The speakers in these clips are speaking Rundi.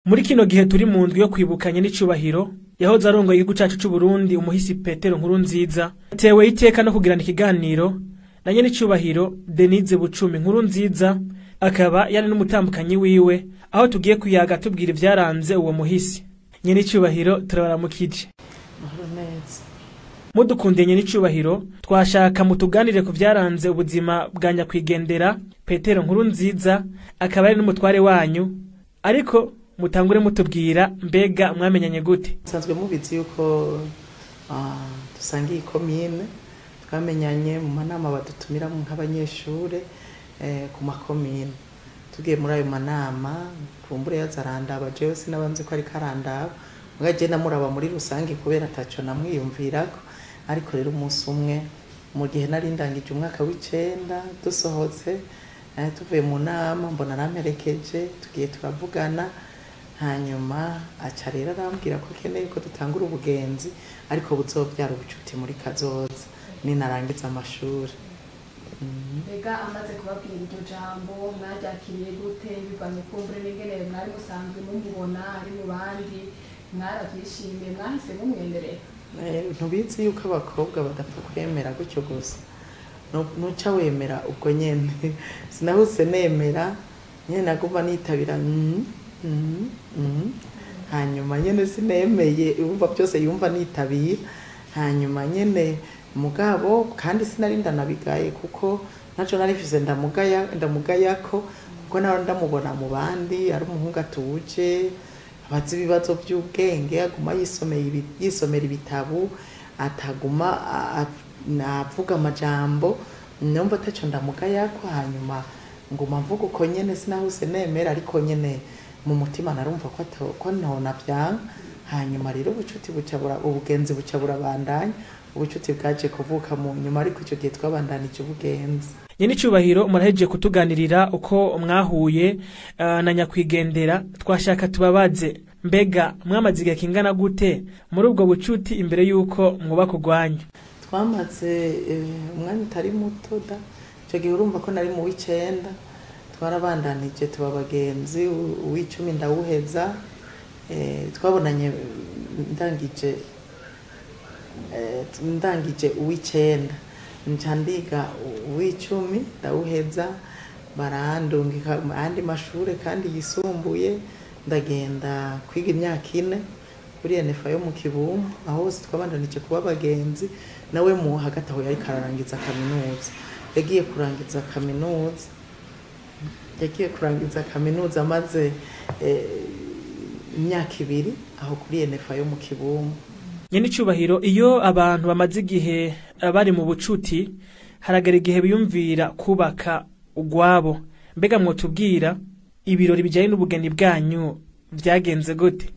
Muri kino gihe turi mu ndwi yo kwibukanya n'icubahiro yahoze arongoye igihugu cacu c'u Burundi, umuhisi Petero Nkurunziza, tewe iteka no kugirana ikiganiro na nyenicubahiro Denise Bucumi Nkurunziza, akaba yari n'umutambukanyi wiwe, aho tugiye kuyaga tubwira ivyaranze uwo muhisi. Nyenicubahiro, turabaramukije. Mahoro neza. Mudukundiye, nyenicubahiro, twashaka mutuganire ku vyaranze ubuzima bwa nyakwigendera Petero Nkurunziza, akaba ari n'umutware wanyu, ariko mutangure mutubwira, mbega mwamenyanye gute? Nsanzwe mubizi yuko dusangiye ikomine. Twamenyanye mu manama badutumiramo nk'abanyeshure ku makomine. Tugiye muri ayo manama, kumbure yaza arandaba, jewe sinabanzi ko ariko arandaba, muga je namuraba muri rusange kubera ataco namwiyumvirako. Ariko rero umunsi umwe, mu gihe nari ndangije umwaka w'icenda, dusohotse tuvuye mu nama, mbona aramperekeje, tugiye turavugana. Hanyuma aca rero arambwira ko akeneye ko dutangura ubugenzi, ariko buzobyara ubucuti muri kazoza ninarangiza amashuri. Mbega amaze kubabwira iryo jambo, mwaryakiriye gute, bivanye kumbure n'ingene mwari musanzwe mumubona ari mu bandi? Mwaravyishimiye? Mwahise mumwemerera? Ntubizi yuko abakobwa badapfa kwemera gutyo gusa. Nuca wemera ubwo nyene. Sinahuse nemera nyene, naguma nitabira Hanyuma nyene sinemeye, yumva byose yumva nitabira. Hanyuma nyene mugabo kandi sinari ndanabigaye, kuko naco nari mfise ndamugaya ndamugayako, kuko nawe ndamubona mu bandi ari umuhungu atuje, abazi ibibazo by'ubwenge, aguma yisomeye yisomera ibitabo, ataguma avuga amajambo. Numva ataco ndamugayako. Hanyuma nguma mvuga uko nyene, sinahuse nemera, ariko nyene mu mutima narumva ko ko ntona vyanka. Hanyuma rero ubucuti buca ubugenzi buca burabandanya. Ubucuti bwaje kuvuka mu nyuma, ariko ico gihe twabandanije ubugenzi. Nyenicubahiro, murahejeje kutuganirira uko mwahuye na nyakwigendera. Twashaka tubabaze, mbega mwamaze igihe kingana gute muri ubwo bucuti imbere y'uko mwubaka urwanyu? Twamaze umwanya utari muto da. Ico gihe urumva ko nari mu w'icenda, twarabandanije tuba abagenzi. Uw'icumi ndawuheza. Twabonanye ndangije uw'icenda, nca ndiga uw'icumi ndawuheza, barandungika mu yandi mashure kandi yisumbuye, ndagenda kwiga imyaka 4 kuri ENFA yo mu Kibumbu. Aho hose twabandanije kuba abagenzi. Nawe mu hagati aho yariko ararangiza kaminuza, yagiye kurangiza kaminuza amaze imyaka 2 aho kuri ENFA yo mu Kibumbu. Nyenicubahiro, iyo abantu bamaze igihe bari mu bucuti, haragera igihe biyumvira kubaka ugwabo. Mbega mwotubwira ibirori bijyanye n'ubugeni bwanyu vyagenze gute?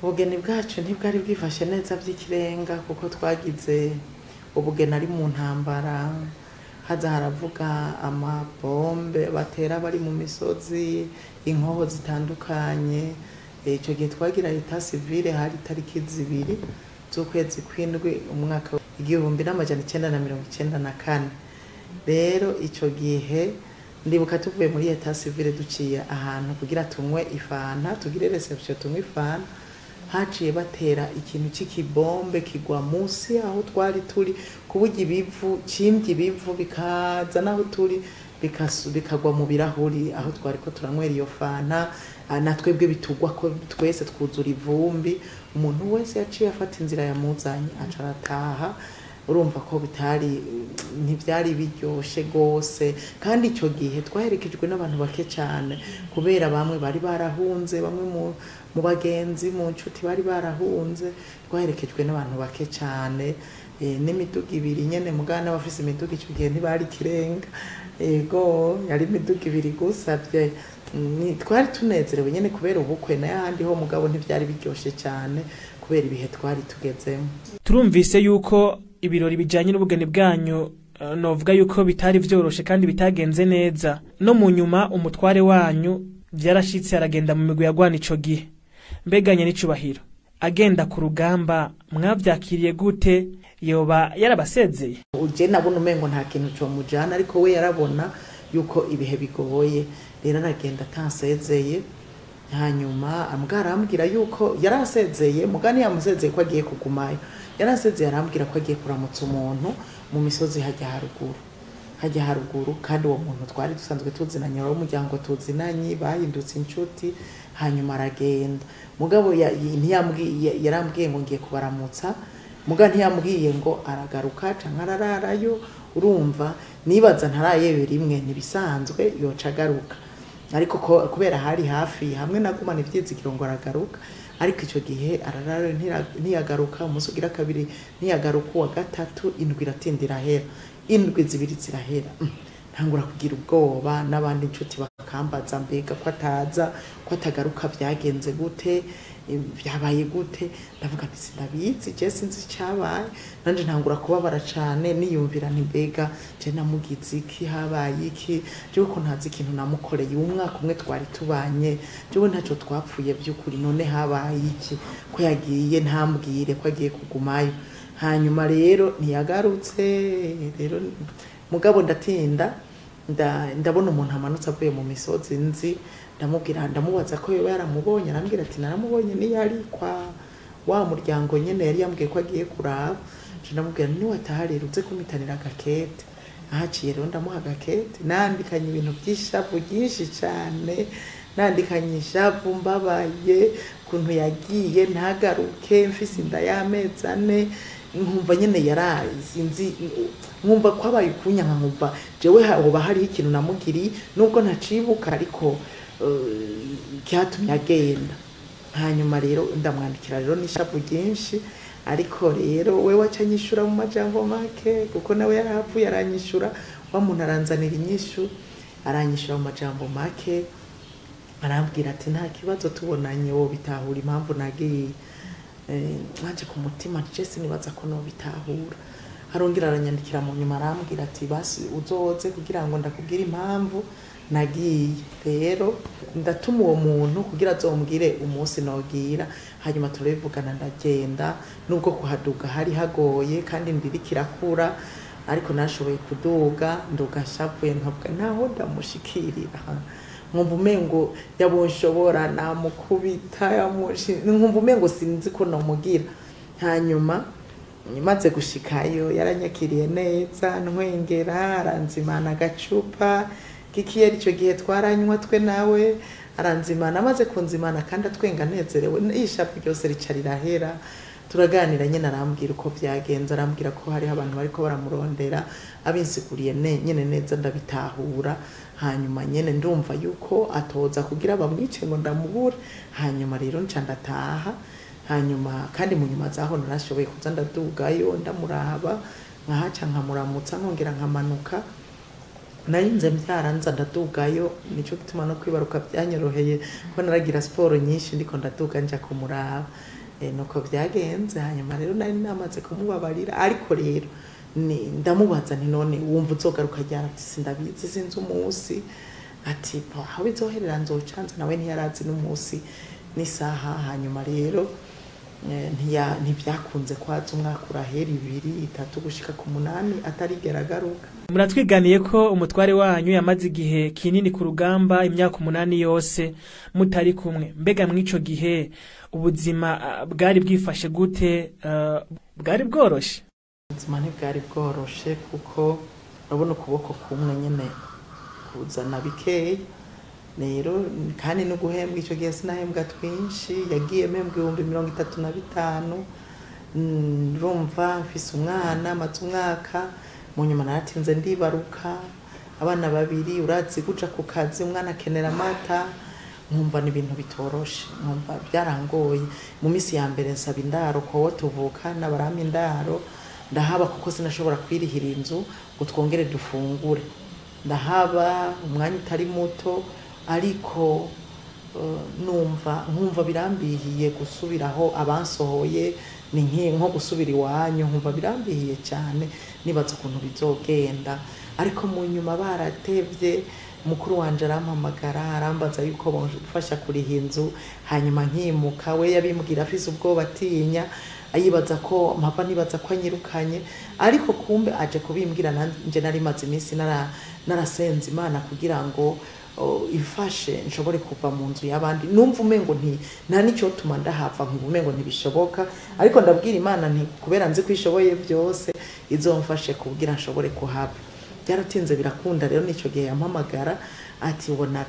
Ubugeni bwacu ntibwari bwifashe neza by'ikirenga, kuko twagize ubugeni ari mu ntambara, haza haravuga amabombe batera bari mu misozi, inkoho zitandukanye. Ico gihe twagira état civil hari tariki 2 z'ukwezi kw'indwi, umwaka 1994. Rero ico gihe ndibuka tuvuye muri état civil, duciye ahantu kugira tunywe ifanta, tugire réception, tunywe ifanta, haciye batera ikintu c'ikibombe kigwa munsi aho twari turi, ku buryo ibivu cimvye, ibivu bikaza naho turi, bikagwa mu birahuri aho twari ko turanywera iyo fanta. Na twebwe bitugwa ko twese twuzura ivumbi. Umuntu wese yaciye afata inzira yamuzanye, aca arataha. Urumva ko bitari, ntivyari biryoshe gose. Kandi ico gihe twaherekejwe n'abantu bake cyane, kubera bamwe bari barahunze, bamwe mu bagenzi, mu nshuti bari barahunze. Twaherekejwe n'abantu bake cyane, n'imiduga ibiri nyene. Mugana n'abafise imiduga ico gihe ntibari kirenga. Ego, yari imiduga ibiri gusa. Twari tunezerewe nyene kubera ubukwe n'ayandi ho, mugabo ntivyari biryoshe cyane kubera ibihe twari tugezemo. Turumvise yuko ibirori bijanye n'ubugeni bwanyu, novuga yuko bitari vyoroshe kandi bitagenze neza. No mu nyuma umutware wanyu vyarashitse aragenda mu migwi yagwana ico gihe. Mbega nyenicubahiro, agenda ku rugamba mwavyakiriye gute? Yoba yarabasezeye? Uje nabona umengo nta kintu comujana, ariko we yarabona yuko ibihe bigoye. Rero aragenda atansezeye. Hanyuma arambwira yuko yarasezeye, mugani yamusezeye ko agiye kugumayo, yarasezeye arambwira ko agiye kuramutsa umuntu mu misozi hajya haruguru, kandi uwo muntu twari dusanzwe tuzinanye, wari umuryango tuzinanye, bahindutse inshuti. Hanyuma aragenda, mugabo yarambwiye ngo ngiye kubaramutsa, muga ntiyambwiye ngo aragaruka canke arararayo. Urumva nibaza ntarayebe rimwe ntibisanzwe yoca agaruka, ariko kubera hari hafi hamwe nagumana ivyizigiro ngo aragaruka, ariko ico gihe ararara ntiyagaruka. Umunsi ugira kabiri ntiyagaruka, uwa gatatu indwi iratinda irahera, indwi zibiri zirahera. Ntangura kugira ubwoba, n'abandi inshuti bakambaza mbega ko ataza, ko atagaruka, byagenze gute, byabaye gute? Ndavuga nti sinabizi, je sinzi icyabaye. Nanje ntangura kubabara cane, niyumvira nti mbega je namugize iki, habaye iki, jewe ko ntazi ikintu namukoreye, umwaka umwe twari tubanye, jewe ntaco twapfuye by'ukuri, none habaye iki ko yagiye ntambwire ko agiye kugumayo? Hanyuma rero ntiyagarutse. Rero mugabo ndatinda ndabona umuntu amanutse avuye mu misozi nzi, ndamubwira, ndamubaza ko yoba yaramubonye, arambwira ati naramubonye niyari kwa wa muryango nyene yari yambwiye ko agiye kuraba. Ndamubwira ni wataha rero uze kumitanira agakete. Ahaciye rero ndamuha agakete, nandikanye ibintu by'ishavu byinshi cane, nandikanye ishavu mbabaye ukuntu yagiye ntagaruke, mfise inda y'amezi 4, nkumva nyene yarazi, nkumva kwabaye ukunyanka, nkumva jewe hoba hariho ikintu namugiriye nubwo ntacibuka, ariko cyatumye agenda. Hanyuma rero ndamwandikira rero n'ishavu ryinshi, ariko rero we waca anyishura mu majambo make, kuko nawe yarahapfuye aranyishura, wa muntu aranzanira inyishu, aranyishura mu majambo make, arambwira ati nta kibazo tubonanye wo bitahura impamvu nagiye. Nanje ku mutima nje sinibaza ko no bitahura. Arongera aranyandikira mu nyuma arambwira ati basi uzoze kugira ngo ndakubwire impamvu nagiye. Rero ndatuma uwo muntu kugira azombwire umunsi nogira, hanyuma turabivugana ndagenda. Nubwo kuhaduga hari hagoye kandi ndirikira ariko nashoboye kuduga, nduga shavuye nkavuga ntaho ndamushikirira, nkumva umengo yabonshobora namukubita, nkumva umengo sinzi ko nomugira. Hanyuma maze gushikayo yaranyakiriye neza, ntwengera, aranzimana agacupa kikiyeri, ico gihe twaranywa twe nawe, aranzimana, amaze kunzimana kandi atwenga nezerewe, ishavu ryose rica rirahera. Turaganira nyene, arambwira uko byagenze, arambwira ko hariho abantu bariko baramurondera, abinsiguriye nyene neza ndabitahura. Hanyuma nyene ndumva yuko atoza kugira bamwice ngo ndamubure. Hanyuma rero nca ndataha. Hanyuma kandi mu nyuma zaho narashoboye kuza ndadugayo ndamuraba, nkahaca nkamuramutsa, nkongera nkamanuka. Narinze mvyaranza ndadugayo, nico gituma no kwibaruka byanyoroheye ko naragira siporo nyinshi ndiko ndaduga nja kumuraba. Nuko byagenze. Hanyuma rero nari namaze kumubabarira, ariko rero ndamubaza nti none wumva uzogaruka ryari? Ati sindabizi, sinzi umunsi. Ati aho bizoherera nzocanza, nawe ntiyarazi n'umunsi n'isaha. Hanyuma rero ntibyakunze kwaza, umwaka urahera, 2, 3 gushika ku 8 atarigera agaruka. Muratwiganiye ko umutware wanyu yamaze igihe kinini ku rugamba, imyaka 8 yose mutari kumwe. Mbega mw'ico gihe ubuzima bwari bwifashe gute? Bwari bworoshe? Ubuzima ntibwari bworoshe, kuko urabona ukuboko kumwe nyene kuzana bikeya. Rero kandi no guhembwa ico gihe sinahembwa twinshi, yagiye mpembwa 35,000. Ndumva mfise umwana amaze umwaka, mu nyuma naratinze ndibaruka abana 2, urazi guca ku kazi umwana akenera amata, nkumva ni ibintu bitoroshe, nkumva byarangoye. Mu minsi ya mbere nsaba indaro ko tuvuka n'abarama indaro, ndahaba kuko sinashobora kwirihira inzu ngo twongere dufungure, ndahaba umwanya utari muto, ariko numva nkumva birambihiye gusubiraho abansohoye, ni nko gusubira iwanyu, nkumva birambihiye cyane, nibaza ukuntu bizogenda. Ariko mu nyuma baratevye, mukuru wanje arampamagara arambaza yuko bomfasha kuriha inzu, hanyuma nkimuka. We yabimbwira afise ubwoba atinya, ayibaza ko mpava nibaza ko anyirukanye, ariko kumbe aje kubimbwira nanje nari maze iminsi narasenze Imana kugira ngo ifashe nshobore kuva mu nzu y'abandi. Numva umengo nti nta n'icyo tuma ndahava, nkumva umengo ntibishoboka, ariko ndabwira Imana nti kubera nzi ko ishoboye byose, izomfashe kugira nshobore kuhava. Byaratinze birakunda. Rero n'icyo gihe yampamagara ati ubona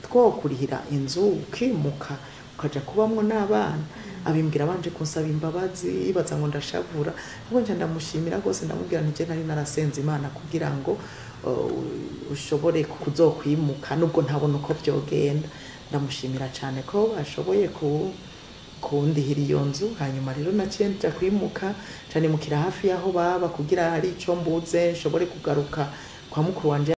twokurihira inzu ukimuka ukaja kubamwo n'abana. Abimbwira abanje kunsaba imbabazi, yibaza ngo ndashavura, ahubwo nca ndamushimira rwose. Ndamubwira nti je nari narasenze Imana kugira ngo ushobore kuzokwimuka nubwo ntabona uko vyogenda. Ndamushimira cyane ko ashoboye kundihira iyo nzu. Hanyuma rero naciye nja kwimuka, nca nimukira hafi y'aho baba kugira hari ico mbuze nshobore kugaruka kwa mukuru wanje.